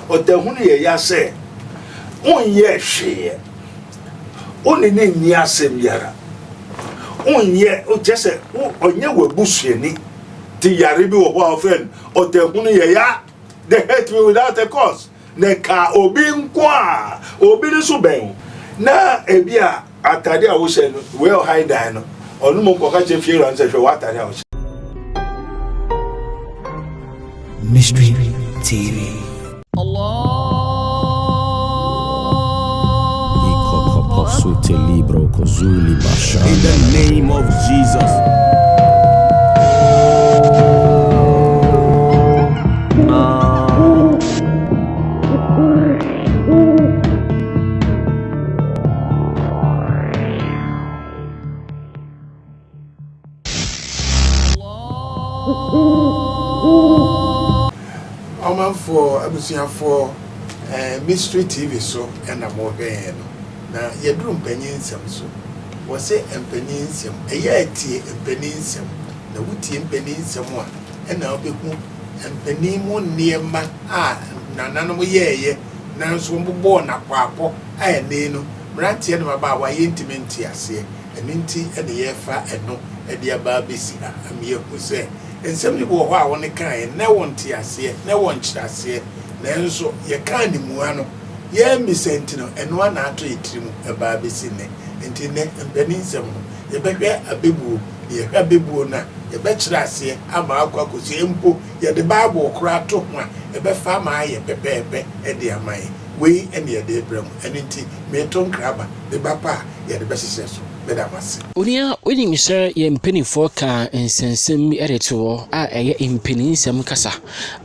Ɔtanhunu yɛ ya sɛ wonyɛɛ hwee, wo ne no nni asɛm biara, wonyɛ, kyerɛ sɛ ɔnyɛ w'abusuani. Te yare bi wɔ hɔ a wɔfrɛ no ɔtanhunu yɛ ya, they hate me without a cause. Na ɛka obi nko a, obi no so bɛn wo. Na ebi a atade a wohyɛ no, wei ɔhan dan no, ɔno mmom kɔka kyerɛ fiewura no sɛ hwɛ w'atade a wohyɛ. Mystery TV. In the name of Jesus. Ɔmanfoɔ, abusuafoɔ, eh, Mystery TV so na mohwɛ yɛn no, na yɛduru mpanyin nsɛm so. Wɔse mpanin nsɛm, ɛyɛ a tie mpanin nsɛm, na wotie mpanin nsɛm a, ɛna wobɛhu mpanin mu nneɛma a nananom yɛɛyɛ nanso wɔbobɔɔ no apɔapɔ a ɛnnɛ yi no mmeranteɛ ne mmabaawa yɛntumi nte aseɛ. Ɛno nti na yɛrefa ɛno de aba abɛsi ha ama yɛahu sɛ nsɛm no bi wɔ hɔ a wɔn kaeɛ na ɛwɔ nteaseɛ, na ɛwɔ nkyerɛaseɛ, nanso yɛkaa no mua no, yɛammisa nti no, ɛno ara na ato yɛn tiri mu ɛba abɛsi nnɛ. Nti nnɛ, mpanin nsɛm no, yɛbɛhwɛ abɛbuo, na yɛhwɛ abɛbuo no a, yɛbɛkyerɛ aseɛ ama akɔ akɔsi, mpo yɛde Bible koraa to ho a, ɛbɛfa ama ayɛ pɛpɛɛpɛ de ama yɛn. Wei na yɛde rebrɛ mo. Ɛno nti, mereto nkra aba, me ba pa a yɛde bɛhyehyɛ so. Meda mo ase. Onua, wonim sɛ yɛn mpanimfoɔ kaa nsɛnsɛm bi de too hɔ a ɛyɛ mpaninsɛm kasa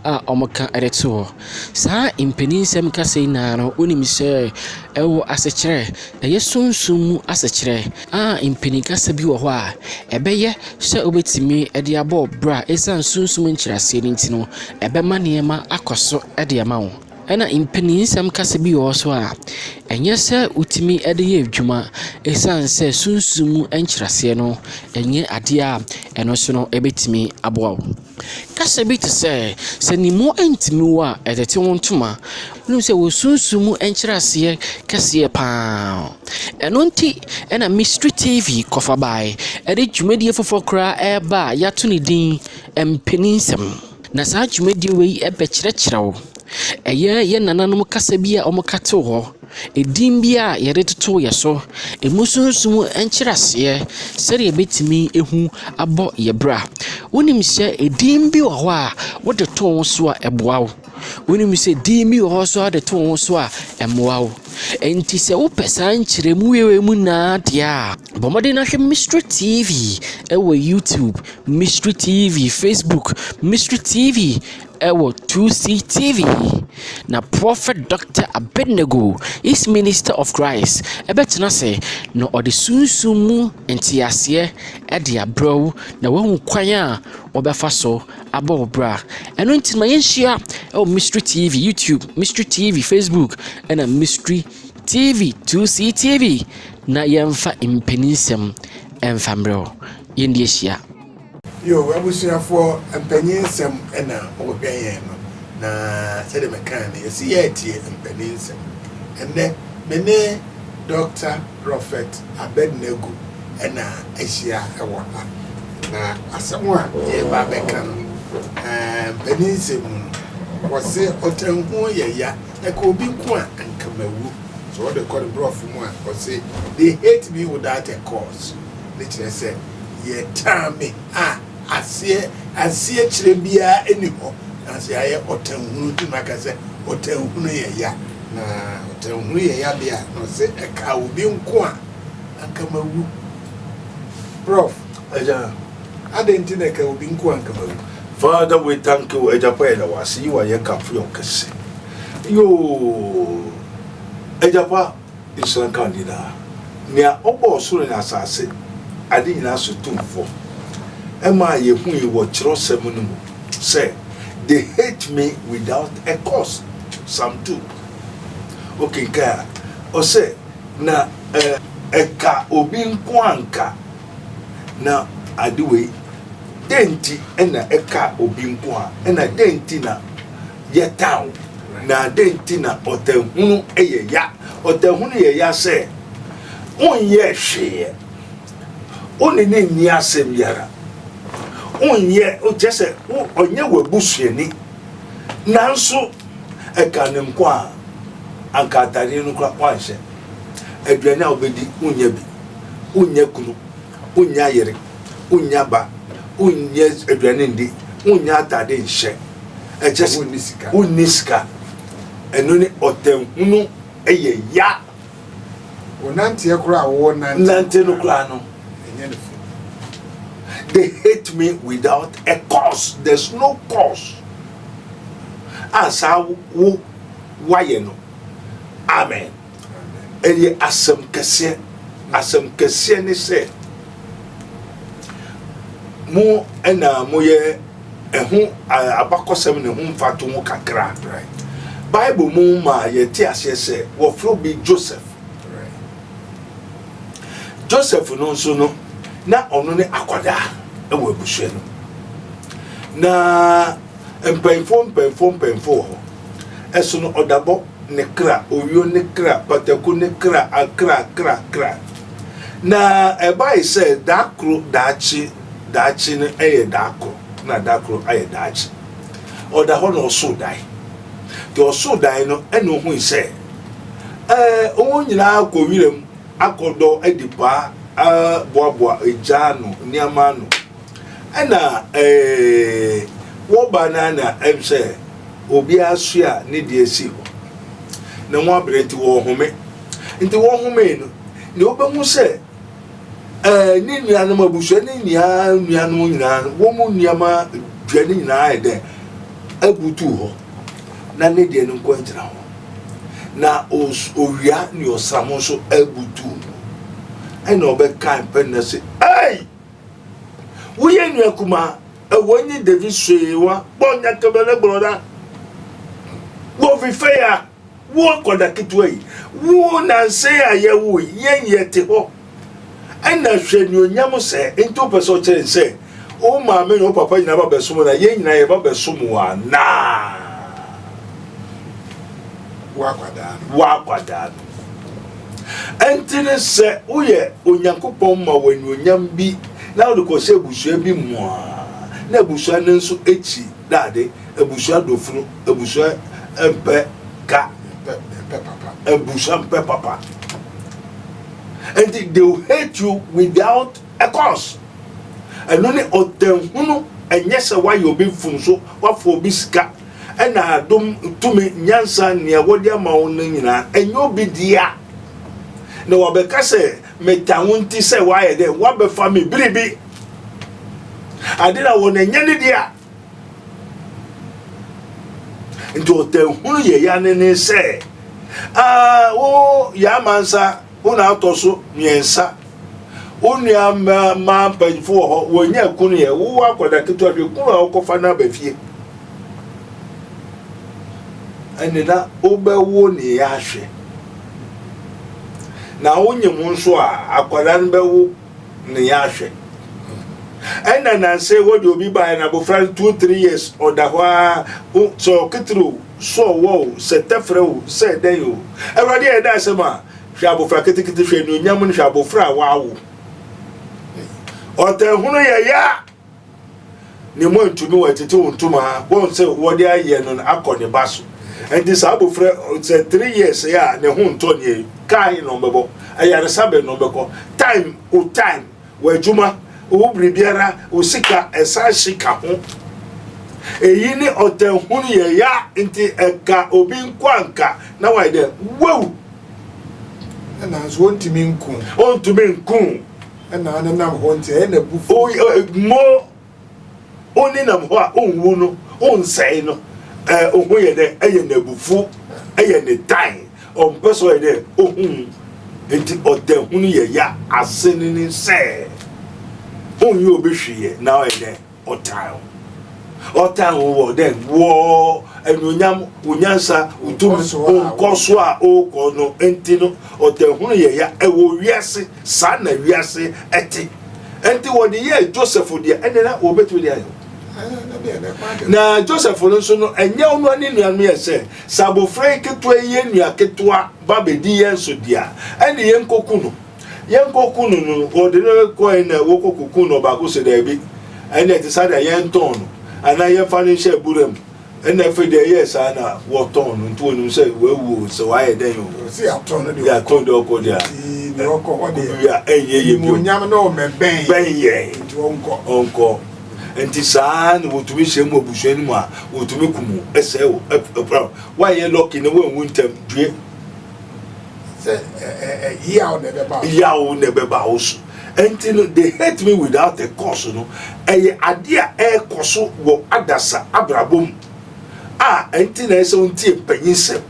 a wɔka de too hɔ. Saa mpaninsɛm kasa yi nyinaa no, wonim sɛ ɛwɔ asekyerɛ, ɛyɛ sunsum mu asekyerɛ a mpanin kasa bi wɔ hɔ a, ɛbɛyɛ sɛ wobɛtumi de abɔ wo bra ɛsiane sunsum nkyerɛaseɛ no nti no, ɛbɛma nneɛma akɔ so de ama wo. Ɛna mpaninsɛm kasa bi wɔ hɔ nso a, ɛnyɛ sɛ wotumi de yɛ adwuma ɛsiane sɛ sunsum mu nkyerɛaseɛ no nyɛ adeɛ a ɛno nso no ɛbɛtumi aboa wo. Kasa bi te sɛ, sɛ ne mu ntumi wo a, ɛtete wo ntoma. Wonim sɛ wɔ sunsum mu nkyerɛaseɛ kɛseɛ pa ara. Ɛno nti na Mystery TV kɔfa baeɛ de dwumadie foforɔ koraa reba a yɛato ne din Mpaninsɛm. Na saa dwumadie wei bɛkyerɛkyerɛ wo ɛyɛ yɛn nananom kasa bi a wɔka too hɔ, edin bi a yɛde totoo yɛn so, ɛmu sunsum nkyerɛaseɛ, sɛdeɛ yɛbɛtumi ahu abɔ yɛn bra. Wonim sɛ edin bi wɔ hɔ a wode to wo ho so a ɛboa wo. Wonim sɛ din bi wɔ hɔ nso a wode to wo ho so a ɛmmoa wo. Enti sɛ wopɛ saa nkyerɛmu wei mu nyinaa deɛ a, bɔ mmɔden na hwɛ Mystery TV wɔ YouTube. Mystery TV, Facebook, Mystery TV ɛwɔ 2C TV. Na Prophet Dr. Abednego, is Minister of Christ, ɛbɛtena ase na ɔde sunsum mu nteaseɛ ɛde abrɛ wo na wahu kwan a wɔbɛfa so abɔ wo bra. Ɛno nti ma yɛnhyia ɛwɔ Mystery TV, YouTube, Mystery TV, Facebook, ɛna Mystery TV, 2C TV na yɛmfa mpaninsɛm ɛmfa mbrɛ wo. Yɛndi ahyia. Yoo abusuafoɔ mpanin nsɛm na mohwɛ yɛn no na sɛdeɛ mekae no yɛse yɛretie mpanin nsɛm ɛnnɛ me ne Doctor Prophet Abednego na ahyia wɔ ha na asɛm a yɛreba abɛka no mpanin nsɛm mu no wɔse ɔtanhuo yɛ ya ɛka obi nko a anka mawu sɛ wɔde kɔ no borɔfo mu a wɔse they hate me without a cause. Ne kyerɛ sɛ yɛtan me a aseɛ aseɛ kyerɛ biara nni hɔ, nanso yɛayɛ ɔtanhunu nti maka sɛ ɔtanhunu yɛ ya, na ɔtanhunu yɛ ya deɛ a na ɔse ɛkaa obi nko a anka mawu. Prof. Agya. Adɛn nti na ɛkaa obi nko a anka mawu? Father we thank you Agya pa yɛda wo ase yi wayɛ kamfo yɛ wo kɛse yoo Agya pa. Nhyira nka wo din daa. Nea ɔbɔɔ ɔsoro ne asase, ade nyinaa so tumfoɔ, ɛmaa yehui wɔ kyerɛwsɛm no mu sɛ, They hate me without a cause. Psalm 2. Wokenkan a, ɔsɛ, Na ɛka obi nko anka, na ade wei, dɛn nti na ɛka obi nko a, ɛna dɛn nti na yɛtan wo? Na adɛn nti na ɔtanhunu yɛ ya? Ɔtanhunu yɛ ya sɛ wonyɛɛ hwee, wo ne no nni asɛm biara, wonyɛ, kyerɛ sɛ ɔnyɛ w'abusuani, nanso ɛka ne nko a, anka atadeɛ no koraa woanhyɛ, aduane a wobɛdi wonnya bi, wonnya kunu, wonnya yere, wonnya ba, wonnya aduane ndi, wonnya atade nhyɛ, ɛkyɛ sɛ Wonni sika. Wonni sika. Ɛno ne ɔtanhunu yɛ ya. Wo nanteɛ koraa a wowɔ nante nante no koraa no ɛnyɛ ne fɛ. They hate me without a cause. There's no cause. A saa wo wayɛ no. Amen. Ɛyɛ asɛm kɛseɛ. Asɛm kɛseɛ ne sɛ mo ɛna moyɛ ɛho abakɔsɛm ne ho mfatoho kakra. Bible mu ma yɛte aseɛ sɛ wɔfrɛ bi Joseph. Joseph no nso no, na ɔno ne akwadaa ɛwɔ abusua no. Na mpanyinfoɔ mpanyinfoɔ mpanyinfoɔ wɔ hɔ. Ɛso no ɔdabɔ ne kra, owio ne kra, pataku ne kra, akra kra kra. Na ɛbae sɛ daakoro daakye daakye no ɛyɛ daakoro na daakoro ayɛ daakye. Ɔda hɔ na ɔsoo dae. Nti ɔsoo dae no ɛna ohui sɛ wɔn nyinaa kɔ wiram akɔdɔ adi paa aboaboa egya ano nneɛma ano. Ɛna wɔba no na ɛm sɛ obiara soa ne deɛ si hɔ. Na wɔn abrɛ nti wɔhome. Nti wɔhome no, nea wobɛhu sɛ ne nuanom abusua ne nyinaa nuanom nyinaa no, wɔn mu nneɛma dua ne nyinaa ayɛ dɛ abutu hɔ na ne deɛ no nko gyina hɔ. Na owia ne ɔsram nso abutu no. Ɛna ɔbɛka mpɛ na sɛ, "Ei! Woyɛ nua kumaa, ɛwɔ nye David soewa, bɔ nya kɛbɛlɛ gblɔda. Wɔ fifɛ ya, wo akɔda ketewa yi, wo nanse a yɛwo yi, yɛn yɛte hɔ. Ɛna hwɛ nuonyam sɛ, nti wopɛ sɛ ɔkyerɛ sɛ, wo maame ne wo papa nyinaa ba bɛsom na yɛn nyinaa yɛba bɛsom wo anaa?" Wo akwadaa no. Wo akwadaa no. Ɛnti ne sɛ woyɛ Onyankopɔn ma wɔ anuonyam bi na wode kɔhyɛ abusua bi mu a, na abusua no nso akyi daade, abusua dofunu, abusua mpɛ ka, Mpɛ papa. Abusua mpɛ papa. Nti they will hate you without a cause. Ɛno ne ɔtanhunu. Ɛnyɛ sɛ woayɛ obi mfomso, woafa obi sika, ɛna adom tumi nyansa nea wɔde ama wo no nyinaa ɛnyɛ obi dea. Na wɔbɛka sɛ meta wo nti sɛ woayɛ dɛ woabɛfa me biribi. Ade na wɔn ɛnyɛ ne dea. Nti ɔtanhunu yɛ ya ne ne sɛ wo yɛ amansa, wo na atɔ so mmiɛnsa. Wo nua mmaa mpanyinfo wɔ hɔ, wɔnyɛ kunu yɛ, wo akwadaa ketewa hwɛ kunu a wokɔfa no aba fie. Ɛne na wobɛwo ne yɛ ahwɛ. Na wonyim nso a akwadaa no bɛwo ne yɛ ahwɛ. Ɛna nansa wɔde obi baeɛ na abɔfra no 2, 3 years ɔda hɔ a, sɛ ɔketere o, sɛ ɔwɔ o, sɛ tɛfrɛ o, sɛ ɛdɛn o. Awurade a yɛda asɛm a, hwɛ abɔfra ketekete, hwɛ anuonyam no, hwɛ abɔfra a wawo. Ɔtanhunu yɛ ya. Ne mu ntumi wɔ tete wo ntoma, wɔn sɛ wɔde ayɛ no akɔ ne ba so. Nti saa abɔfra sɛ 3 years yɛ a ne ho ntɔ ne kaa yi na ɔbɛbɔ, ayaresa bɛ na ɔbɛkɔ. Time o time, wɔ adwuma, wo biribiara, wo sika, ɛsan hye ka ho. Eyi ne ɔtanhunu yɛ ya nti ɛka obi nko anka na wayɛ dɛ wow. Ɛna nso wɔntumi nku. Ɔntumi nku. Ɛna ne nam hɔ nti ɛyɛ na bu. O mo oni nam hɔ a onwu no, onsɛe no. Ohun yɛ dɛ ɛyɛ n'abufu, ɛyɛ ne tan. Ɔmpɛ sɛ ɔyɛ dɛ ohun. Nti ɔtanhunu yɛ ya ase ne ne sɛ onyɛ obi hwee na ɔyɛ dɛ ɔtan wo. Ɔtan wo wɔ dɛ wɔ anuonyam, wo nyansa, wo tumi, wo nkɔso a ɔrekɔ no nti no ɔtanhunu yɛ ya ɛwɔ wiase. Saa na wiase ɛte. Nti wɔde yɛɛ Joseph deɛ ɛne na wɔbɛtumi de ayɛ. Na Joseph no nso no, ɛnyɛ ɔno ne nuanom yɛ sɛ, sɛ abofra yi ketewa yi yɛ nua ketewa ba bɛdi yɛn so deɛ a, ɛne yɛnkɔku no. Yɛnkɔku no no, wɔde no kɔe na wɔkɔkɔku no. Ɔbaako sɛ daabi, ɛne ɛte saa deɛ yɛntɔn no anaa yɛmfa no nhyɛ abura mu. Ɛna afei deɛ ɛyɛɛ saa na wɔtɔn no, nti wɔnim sɛ wawu o, sɛ wayɛ dɛn o. Sɛ yɛatɔn no deɛ yɛatɔn deɛ ɔkɔ deɛ nti deɛ ɔkɔ hɔ deɛ bi a ɛnyɛ yɛ bio. Animuonyam no mɛbɛn bɛn yɛn. Nti ɔnkɔ. Ɔnkɔ. Nti saa na wɔtumi hyɛ mu abusua no mu a wɔtumi kum wo, ɛsɛe wo, ɛpra woayɛ lucky na woanwu ntɛm due. Sɛ yaw na ɛbɛba wo so. Yaw na ɛbɛba wo so. Nti no, they hate me without a cause no, ɛyɛ adeɛ a ɛrekɔ so wɔ adasa abrabɔ mu a ɛnti na ɛsɛ wontie mpanyinsɛm.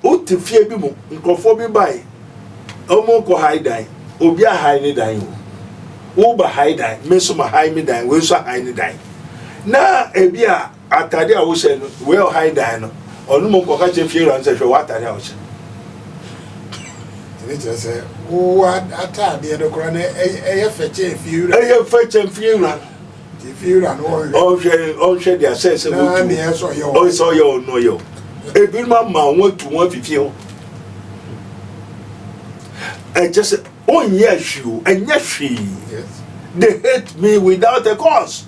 Wote fie bi mu, nkurɔfoɔ bi bae, wɔn kɔ hae dan, obi ahae ne dan o, woba hae dan, me nso ma hae me dan, wei nso ahae ne dan. Na ebi a atade a wohyɛ no, wei a ɔhae dan no, ɔno mu nkɔka kyerɛ fie wura no sɛ hwɛ w'atade a wohyɛ. Ɛne kyerɛ sɛ wo ataadeɛ no koraa no ɛyɛ fɛ kyɛn fie wura. Ɛyɛ fɛ kyɛn fie wura no. Nti fie wura no ɔnhwɛ. Ɔnhwɛ ɔnhwɛ deɛ asɛ sɛ wotu. Na neɛ sɛ ɔyɛ o. Ɔsɛ ɔyɛ o no ɔyɛ o. Ebinom ama wɔn atu wɔn afi fie hɔ. Ɛkyɛ sɛ ɔnyɛ hwee o, ɛnyɛ hwee. They hate me without a cause.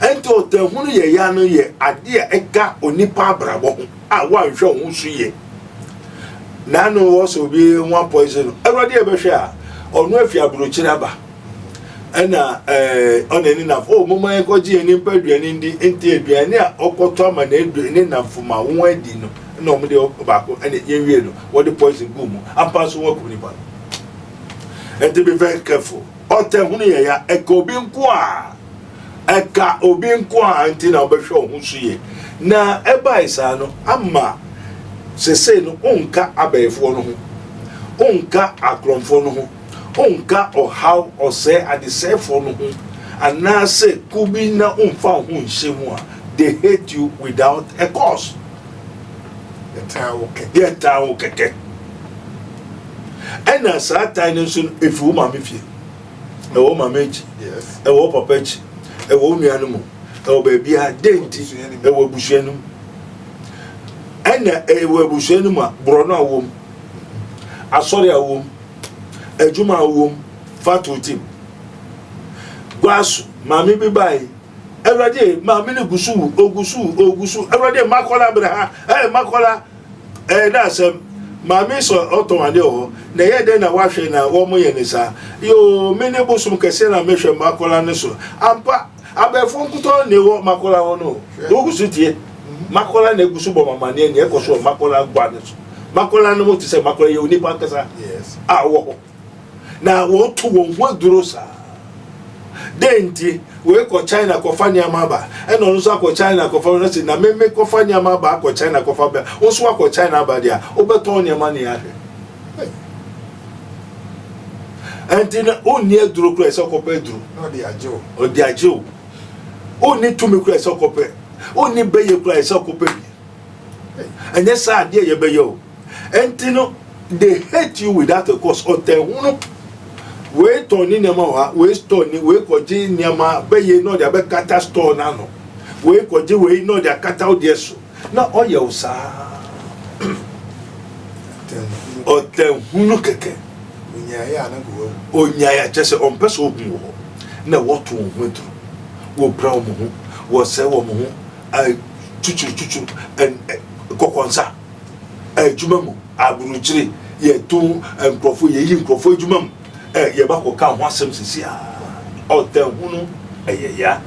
Ɛnti ɔtahunu yɛ ya no yɛ adeɛ a ɛka onipa abrabɔ ho a woanhwɛ wo ho so yie. N'ano wɔ sɛ obi ho poison no, Awurade yɛ bɛhwɛ a ɔno afi aburokyire aba. Ɛna ɛɛ ɔna ne nafo, oh moma yɛnkɔgye yɛn nipa aduane ndi, nti aduane a ɔkɔtɔ ama ne nafo ma wɔn adi no, ɛna wɔn de baako ɛna yɛnwie no, wɔde poison gu mu, ampa nso wɔn akum nipa no. Ɛnti be very careful. Ɔtahunu yɛ ya, ɛka obi nko a, ɛka obi nko a nti na wobɛhwɛ wo ho so yie. Na ɛbae saa no ama sesei no wonka abɛɛfoɔ no ho, wonka akorɔmfoɔ no ho, wonka ɔhaw, ɔsɛe, adesɛefoɔ no ho, anaasɛ kuw bi na womfa wo ho nhyɛ mu a, they hate you without a cause. Yɛtaa wo kɛkɛ. Yɛtaa wo kɛkɛ. Ɛna saa tan no nso no, ɛfiri wo maame fie, ɛwɔ wo maame akyi, ɛwɔ wo papa akyi, ɛwɔ wo nua no mu, ɛwɔ baabiara. Dɛn nti? Ɛwɔ abusua no mu. Ɛna ɛwɔ abusua no mu a, borɔno a wɔ mu, asɔre a wɔ mu, adwuma a wɔ mu, fa to tim. Guaso, maame bi bae, Awurade, maame no gu so wu, ogu so wu, ogu so. Awurade, makɔla brɛ ha, ɛɛ makɔla. Ɛyɛ dɛ asɛm. Maame sɛ ɔtɔn adeɛ wɔ hɔ. Na ɛyɛ dɛn na wahwɛ na wɔn yɛ ne saa? Yoo, me ne bosom kɛseɛ na mehwɛ m'akwadaa no so. Ampa, abɛɛfoɔ nkutoo na ɛwɔ m'akwadaa hɔ no. Wogu so tie? M'akwadaa na egu so bɔ m'amaneɛ nea ɛkɔ so wɔ m'akwadaa gua no so. M'akwadaa no mo te sɛ m'akwadaa yɛ onipa ankasa a ɔwɔ hɔ. Na wɔto wɔn ho aduro saa. Dɛn nti? Wei kɔ China kɔfa nneɛma aba, ɛna ɔno nso akɔ China kɔfa no sɛ na me me kɔfa nneɛma aba akɔ China kɔfa ba, wo nso akɔ China aba deɛ a, wobɛtɔn nneɛma ne ahwɛ. Ɛnti no, wonni aduro koraa sɛ ɔkɔpɛ aduro. Ɔde agye wo. Ɔde agye wo. Wonni tumi koraa sɛ ɔkɔpɛ. Wonni bɛyɛ koraa sɛ ɔkɔpɛ bi. Ɛnyɛ saa adeɛ yɛbɛyɛ o. Ɛnti no, they hate you without a cause. Ɔtɛnhunu. Wei tɔn ne nneɛma wɔ ha, wei store ne, wei kɔgye nneɛma bɛyɛ na ɔde abɛkata store n'ano. Wei kɔgye wei na ɔde akata wo deɛ so. Na ɔyɛ wo saa. Ɔtɛnhunu kɛkɛ. Onyaeɛ a na nka wawu. Onyaeɛ a kyerɛ sɛ ɔmpɛ sɛ ɔhu wɔ hɔ. Na wɔto wɔn ho aduro. Wɔpira wɔn ho, wɔsɛe wɔn ho, twitwiri twitwiri, kɔkɔnsa. Adwuma mu aburukyire, yɛto nkurɔfoɔ, yɛyi nkurɔfoɔ adwuma mu, yɛba kɔka ho asɛm sisi a, ɔtɛnhunu ɛyɛ ya.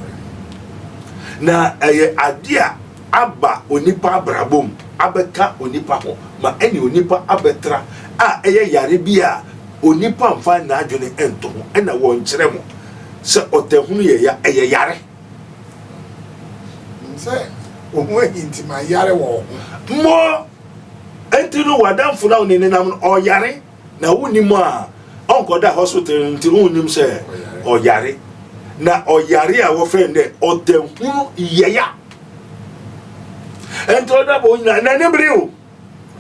Na ɛyɛ adeɛ a aba onipa abrabɔ mu, abɛka onipa ho, ma ɛne onipa abɛtra a ɛyɛ yare bi a onipa mfa n'adwene nto ho, ɛna wɔnkyerɛ mo sɛ ɔtɛnhunu yɛ ya, ɛyɛ yare. Sɛ wo ho ahi nti ma yare wɔ wo ho. Mmɔ nti no w'adamfo no a wo ne no nam no ɔyare na wonnim a ɔnkɔda hospital nti wonnim sɛ ɔyare na ɔyare a wɔfrɛ no dɛ ɔtɛnhunu yɛya nti ɔda bɔ nyina n'ani bere o.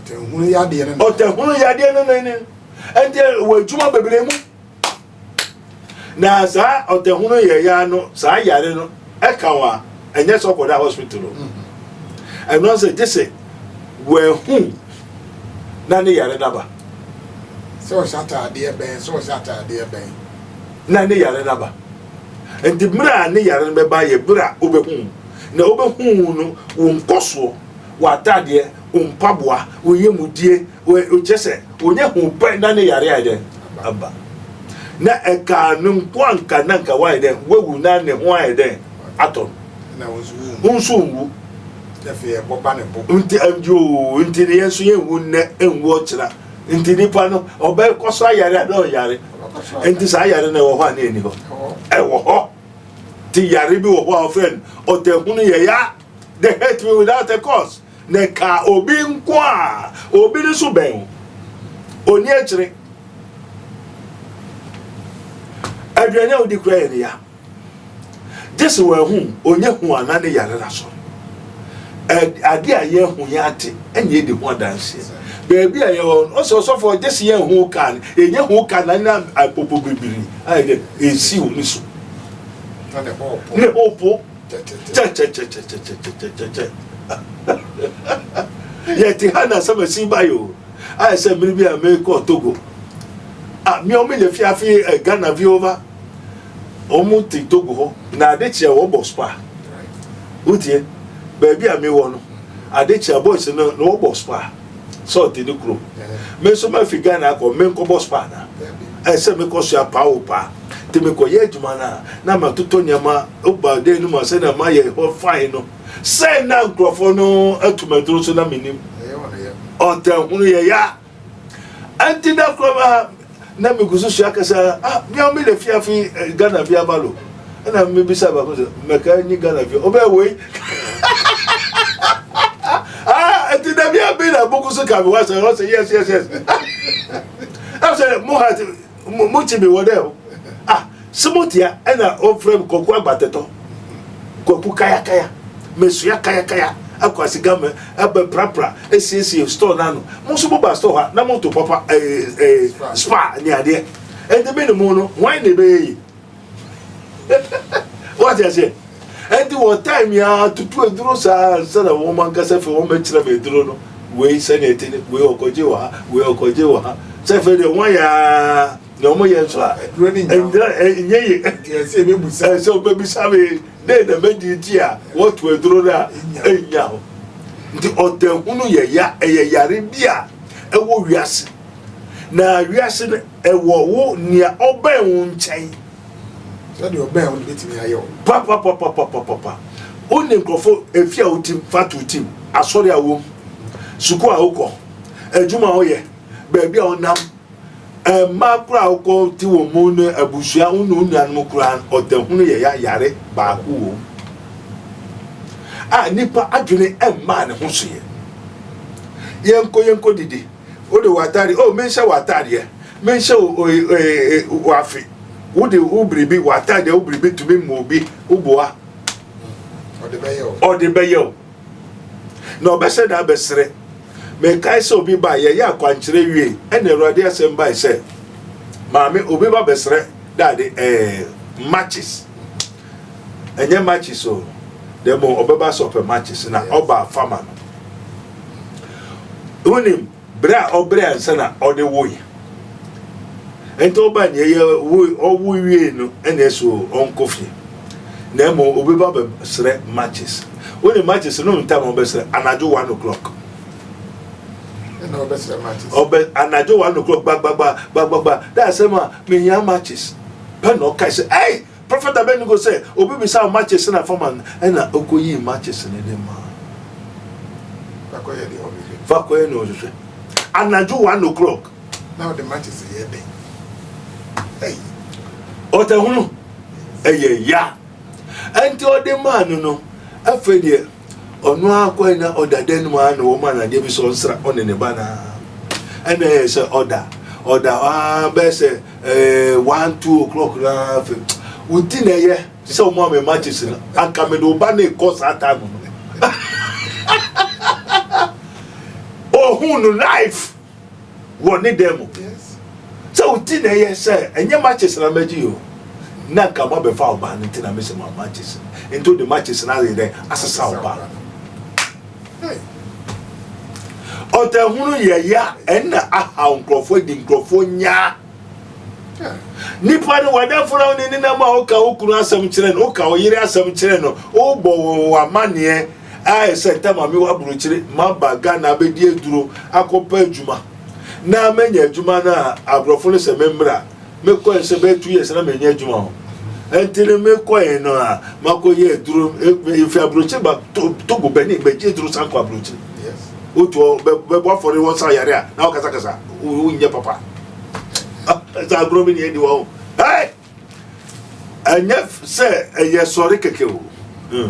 Ɔtɛnhunu yadeɛ no. Ɔtɛnhunu yadeɛ no n'ani nti wɔ adwuma bebree mu. Na saa ɔtɛhunu yɛ ya no, saa yare no ɛka wo a, ɛnyɛ sɛ ɔkɔda hospital o. Ɛno sɛ gye sɛ wɔahu na ne yare no aba. Sɛ ɔhyɛ ataadeɛ bɛn, sɛ ɔhyɛ ataadeɛ bɛn. Na ne yare no aba. Nti mmerɛ a ne yare no bɛba yɛ berɛ a wobɛhu. Na wobɛhu no, wo nkɔsoɔ, w'ataadeɛ, wo mpaboa, wo yamudie, kyerɛ sɛ ɔnya hu pɛ na ne yare ayɛ dɛn aba. Na ɛkaa no nko anka na nka wayɛ dɛn wawu na ne ho ayɛ dɛn atɔ no. Wo nso nwu. Nti yoo nti ne yɛn nso yɛnwu nnɛ nwu ɔkyena. Nti nipa no ɔbɛkɔ so ayare a na ɔyare. Nti saa yare no ɛwɔ hɔ a na ɛni hɔ. Ɛwɔ hɔ. Nti yare bi wɔ hɔ a ɔfrɛ no ɔtahunu yɛ ya. They hate me without a cause. Na ɛkaa obi nko a obi no so bɛn wo. Ɔni akyire. Aduane a wodi kura yɛ ne ya. Gye sɛ wɔahu, ɔnyɛ hu ana ne yare no asɔre. Ade a yɛahu yɛn ate ɛna yɛdi ho adanseɛ. Baabi a yɛwɔ no, ɔsɛ ɔsɔfoɔ gye sɛ yɛnhu kaa no, yɛnyɛ hu kaa no na apopo bebree ayɛ dɛ ɛsi wɔ ne so. Ne ho po. Kyɛkyɛkyɛkyɛkyɛkyɛkyɛ. Yɛte ha na asɛm asi ba yi o. Ayɛ sɛ mmere bi a mekɔɔ Togo. Ah, me ɔmo yɛ fiafi eh, Ghana vi over. Ɔmo te Togo hɔ na ade kye a wɔbɔ spa. Wotie? Baabi a mewɔ no, ade kye a boys no na wɔbɔ spa. Sɛ ɔte ne kurom. Me nso mafi Ghana akɔ, menkɔbɔ spa na. Ɛsɛ mekɔ soa paa o paa. Nti mekɔyɛ adwuma no a, na matotɔ nneɛma woba dan no mu a sɛnea mayɛ hɔ fine no. Sɛ na nkurɔfoɔ no atu m'aduro so na menim. Ɔtɛnhunu yɛ ya. Ɛnti da koro ma na megu so sua kasa ah mea me le fiafi eh, Ghana fi aba lo. Ɛna mebisa baako sɛ mɛka nyi Ghana fi ɔbɛyɛ wei. Ah ɛnti da bi a bi na buku so ka me wa sɛ ɔsɛ yes yes yes. Ɛsɛ mo ha mo kyi mi wɔ dɛ o. Ah Simotia ɛna ɔfrɛ me Kwaku Agbatɛtɔ, Kwaku Kayakaya, mesua kayakaya akɔ Asigame ɛbɛprapra esiesie store no ano. Mo nso moba store hɔ a na moto papa ɛɛ ɛɛ spa ne adeɛ. Ɛnti me ne mo no hwan na ɛbɛyɛ yi? Wate aseɛ? Ɛnti wɔ time yi ara tutu aduro saa ansa na wɔn ankasa fɛ wɔn bɛkyerɛ me aduro no wei sɛnea ɛte ne wei ɔkɔgye wɔ ha wei ɔkɔgye wɔ ha sɛ fɛ deɛ wɔn ayɛ ara na wɔn yɛ nso a ɛnyɛ ye ɛsɛ ɔbɛbisa me dɛn na mɛdi nti a wɔto aduro no a ɛnya hɔ nti ɔtahunu yɛ ya ɛyɛ yare bi a ɛwɔ wiase na wiase no ɛwɔ wo nea ɔbɛn wo nkyɛn sɛdeɛ ɔbɛn wo no bɛtumi ayɛ wo papapapapapapa wo ne nkurɔfo efi a wotim fa to tim asɔre a wom sukuu a wokɔ adwuma a woyɛ baabi a wonam Mmaa koraa a wokɔ te wɔn mu ne abusua wo ne wo nuanom koraa ɔdahunu yɛ ya yare baako wɔ mu a nipa adwene mmaa ne ho so yɛ. Yɛnkɔ yɛnkɔ didi wode w'atadeɛ oh menhyɛ w'atadeɛ menhyɛ w'afe wode wo biribi w'atadeɛ wo biribi tumi ma obi woboa ɔde bɛyɛ o. Na ɔbɛhyɛ da abɛsrɛ. Mekae sɛ obi bae, yɛyɛ akwankyerɛ wiei, ɛna Awurade asɛm bae sɛ, Maame, obi ba bɛsrɛ dade ɛɛ matches. Ɛnyɛ matches o, na mmom ɔbɛba sɛ ɔpɛ matches na ɔba afama no. Wonim, Berɛ a ɔbrɛ ansa na ɔde woe. Nti ɔba nea yɛ wo ɔwo wie no ɛna ɛso ɔnkɔ fie. Na mmom obi ba bɛsrɛ matches. Wo ne matches no ntam ɔbɛsrɛ anadwo 1 o'clock. Ɛna ɔbɛsrɛ matches. Ɔbɛ anadwo 1 o'clock gbagbagba gbagbagba. Da asɛm a mehia matches. Pɛ na ɔkae sɛ ɛy Prophet Abednego sɛ obi bisa wo matches na fama no ɛna ɔkɔyii matches no de maa. Fakɔyɛ deɛ ɔhwehwɛ. Fakɔyɛ deɛ ɔhwehwɛ. Anadwo 1 o'clock. Na ɔde matches yɛ dɛn? Ɛyi. Ɔtɛhunu ɛyɛ ya. Ɛnti ɔde maa no no afei deɛ ɔno ara kɔe na ɔda dan no mu ara na wɔma no adeɛ bi sɛ ɔnsra ɔne ne ba no ara ɛna ɛyɛ sɛ ɔda ɔda aa bɛyɛ sɛ ɛɛ 1, 2 o'clock na afei wo ti na ɛyɛ sɛ ɔmo ame matches no anka mede wo ba no ekɔ saa time no ohun no life wɔ ne dan mu sɛ wo ti na ɛyɛ sɛ ɛnyɛ matches na mɛgye o. Na nka moabɛfa ɔbaa no nti na mese ma matches no. Nti wode matches no ayɛ dɛn asesa ɔbaa no. Ɔtahunu yɛ ya ɛnna ahaw nkurɔfoɔ adi nkurɔfoɔ nyaa. Nipa no wadamfo na wone ne nam a woka wo kunu asɛm kyerɛ no, woka wo yere asɛm kyerɛ no, wobɔ wo amanneɛ ayɛ sɛ ntama me wɔ aburokyire maba Ghana abɛdi aduro akɔpɛ adwuma na manya adwuma no a aborɔfo no sɛ memmra mekɔɛ sɛ bɛyɛ 2 years na manya adwuma ho nti no mekɔɛ no a makɔyɛ aduro ɛfi aburokyire ba Togo Benin bɛgye aduro san kɔ aburokyire wotoɔ bɛbɔ afɔre wɔn sa yare a na wokasakasa wonyɛ papa sɛ agorɔ bi ne adi wɔ ho ɛnyɛ sɛ ɛyɛ sɔre kɛkɛ o hmm.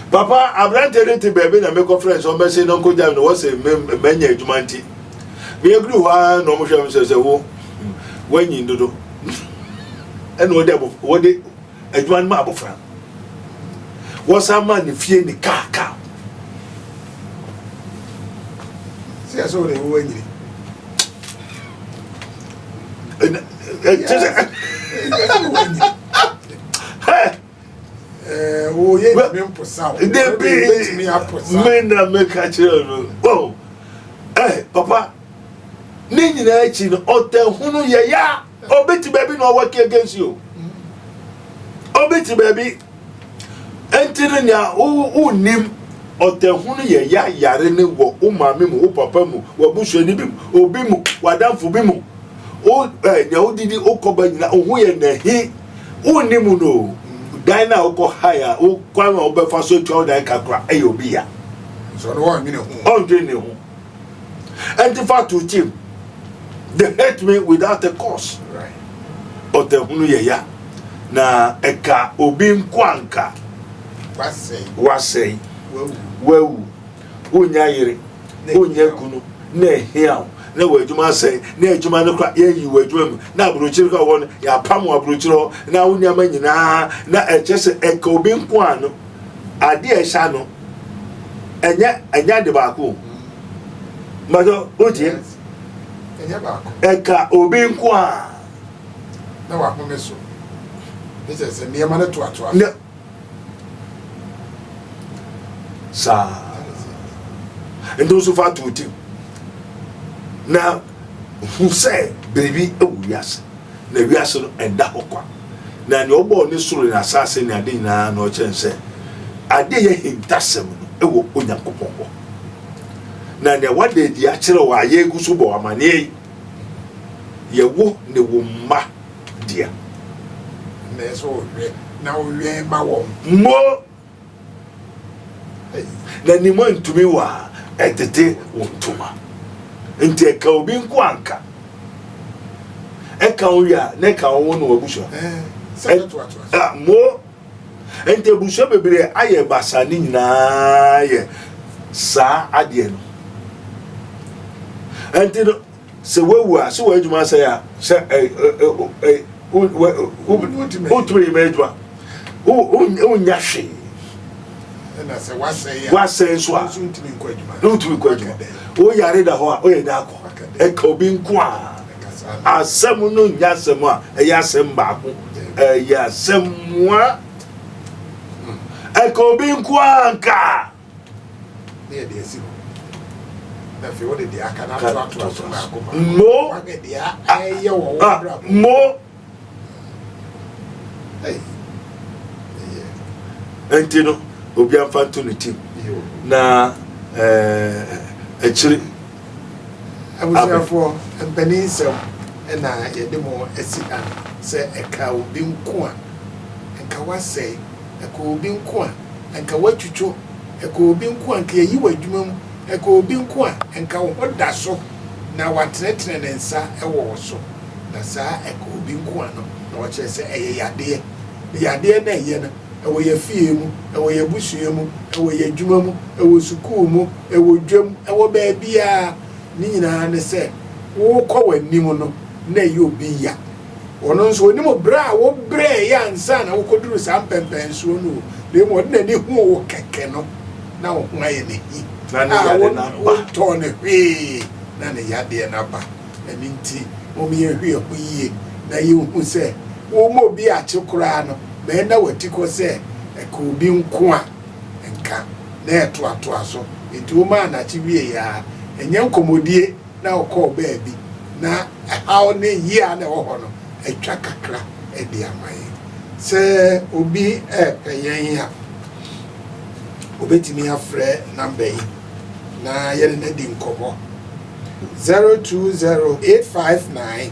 Papa aberante no te baabi na mekɔfrɛ sɛ ɔmbɛse no nkɔgya no wɔse manya adwuma nti meyɛduru hɔ ara na ɔmohwɛ m sɛ sɛ wo hmm, woanyin dodo ɛna wɔde wɔde adwuma no ma abɔfra wɔsan ma ne fie ne kaa kaa sɛ ɛsɛ wode wo anyini kyɛ sɛ woyɛ ntumi mposa wo debi me na meka kyerɛ no oh eh papa ne nyinaa akyi no ɔtɛhunu yɛ ya obi te baabi na ɔwɔ ki against you obi te baabi nti no nea wonnim ɔtɛhunu yɛ ya yare ne wɔ wo maame mu wo papa mu w'abusuani bi mu obi mu w'adamfo bi mu wo ɛ nea wodidi wokɔba nyina wo ho yɛ nahi wonni mu no dan no a wokɔ hae a wo kwan a wobɛfa so atua wo dan kakra ɛyɛ obi ya so no ɔnwene ho ɔndwene ne ho ɛnti fa to team they hate me without a cause ɔtɛhunu yɛ ya na ɛka obi nko anka wasɛe wawu wonya yere wonya kunu na ɛhia wo na w'adwuma asɛe na adwuma no kora yɛyi w'adwuma mu na aburokyire kora wɔ no yɛapam wɔ aburokyire hɔ na wo nneɛma nyinaa na ɛkyɛ sɛ ɛka obi nko a no adeɛ a ɛhyɛ ano ɛnyɛ ɛnyɛ ade baako o mmadɔ wotie ɛka obi nko a na wahome so ne kyerɛ sɛ nneɛma no toatoa so saa nti nso fa to tim na hu sɛ biribi wɔ wiase na wiase no ɛnda hɔ kwa na nea ɔbɔɔ ne soro ne asase ne ade nyinaa na ɔkyerɛ sɛ ade yɛ hintasɛm no ɛwɔ Onyankopɔn hɔ na nea wada adi akyerɛ wɔ a yɛgu so bɔ amanneɛ yi yɛwo ne wo mma dea. Na ɛsɛ ɔhwɛ na ɔwɛn ma wɔn. Mo na ne mu antumi wɔ a ɛtete wo ntoma nti ɛka obi nko anka ɛka wo wie a na ɛka wo ne w'abusua mo nti abusua bebree ayɛ basa ne nyinaa yɛ saa adeɛ no nti no sɛ wawu a sɛ w'adwuma asɛe a sɛ ɛ ɛ ɛ wotumi yɛ adwuma wonya hwee wasɛe nso a wotumi nkɔ adwuma woyare da hɔ a woyɛ da akɔ ɛka obi nko a asɛm no nyɛ asɛm a ɛyɛ asɛm baako ɛyɛ asɛm mua ɛka obi nko a nka na yɛde asi hɔ na afei wode deɛ aka no atoatoa so baako baako mo wahwɛ deɛ ɛyɛ wɔ wo ah, abrabɔ mo Ei, ɛyɛ. nti no obi amfa nto ne tim Yo. na ɛɛ akyiri abusuafoɔ mpanin nsɛm ɛna yɛde mo asi ha no sɛ ɛka obi nko a nka wasɛe ɛka obi nko a nka watwitwo ɛka obi nko a nka yɛyi w'adwuma mu ɛka obi nko a nka wo ho da so na watenetene ne nsa ɛwɔ wo so na saa ɛka obi nko a no na ɔkyerɛ sɛ ɛyɛ yadeɛ na yadeɛ na ɛyɛ no ɛwɔ yɛ fie mu ɛwɔ yɛ busua mu ɛwɔ yɛ adwuma mu ɛwɔ sukuu mu ɛwɔ dwam ɛwɔ baabiara ne nyinaa ne sɛ wokɔ w'anim no na ɛyɛ obi ya ɔno nso onim berɛ a wobrɛɛ yɛ ansa na wokɔduru saa mpɛmpɛnsoɔ no o na mmom ɔde n'ani hu wo kɛkɛ no na wo ho ayɛ ne hi Na ne a yade wo- no aba. wontɔɔ ne hwee na ne yadeɛ no aba ɛno nti mom yɛhwɛ yɛn ho yie na yɛnhu sɛ Woma obi akye koraa no, ma ɛnna w'atikɔ sɛ ɛka obi nko a, nka na ɛtoatoa so. Enti womaa no akye wieeɛ ara, ɛnyɛ nkɔmmɔdie na wokɔɔ baabi, na ɛhaw ne yea na ɛwɔ hɔ no atwa kakra de ama yɛn. Sɛ obi repɛ yɛn a, obetumi afrɛ namba yi na yɛne no adi nkɔmmɔ, 020 859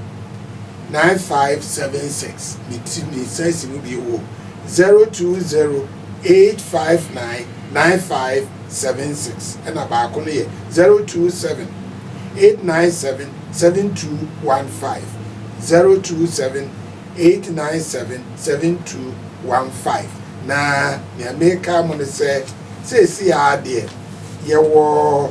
9576. Metumi san si mu bio o, 020 859 9576. Ɛna baako no yɛ 027 897 7215, 027 897 7215. Na nea meka mo ne sɛ, seesei ara deɛ yɛwɔ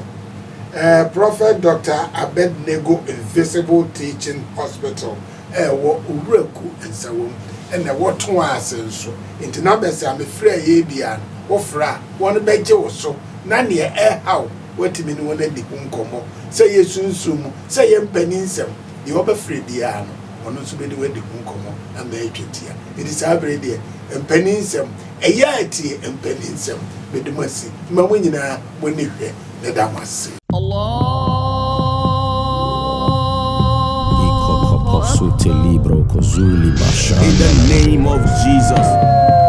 eh, Prophet Doctor Abednego Invisible Teaching Hospital a ɛwɔ Owuraku Nsawam, ɛna ɛwɔ Toa ase nso. Nti numbers a mefrɛɛ yɛ biara no, wofrɛ a, wɔn bɛgye wo so na nea ɛrehaw woatumi ne wɔn adi ho nkɔmmɔ, sɛ ɛyɛ sunsum mu, sɛ ɛyɛ mpanin nsɛm, deɛ wɔbɛfrɛ biara no, ɔno nso bɛdi wo adi ho nkɔmmɔ ama atwa tia. Enti saa bere deɛ, mpanin nsɛm, ɛyɛ a tie mpanin nsɛm. Mede mo asi ma mo nyinaa mo ani hwɛ. Meda mo ase. In the name of Jesus.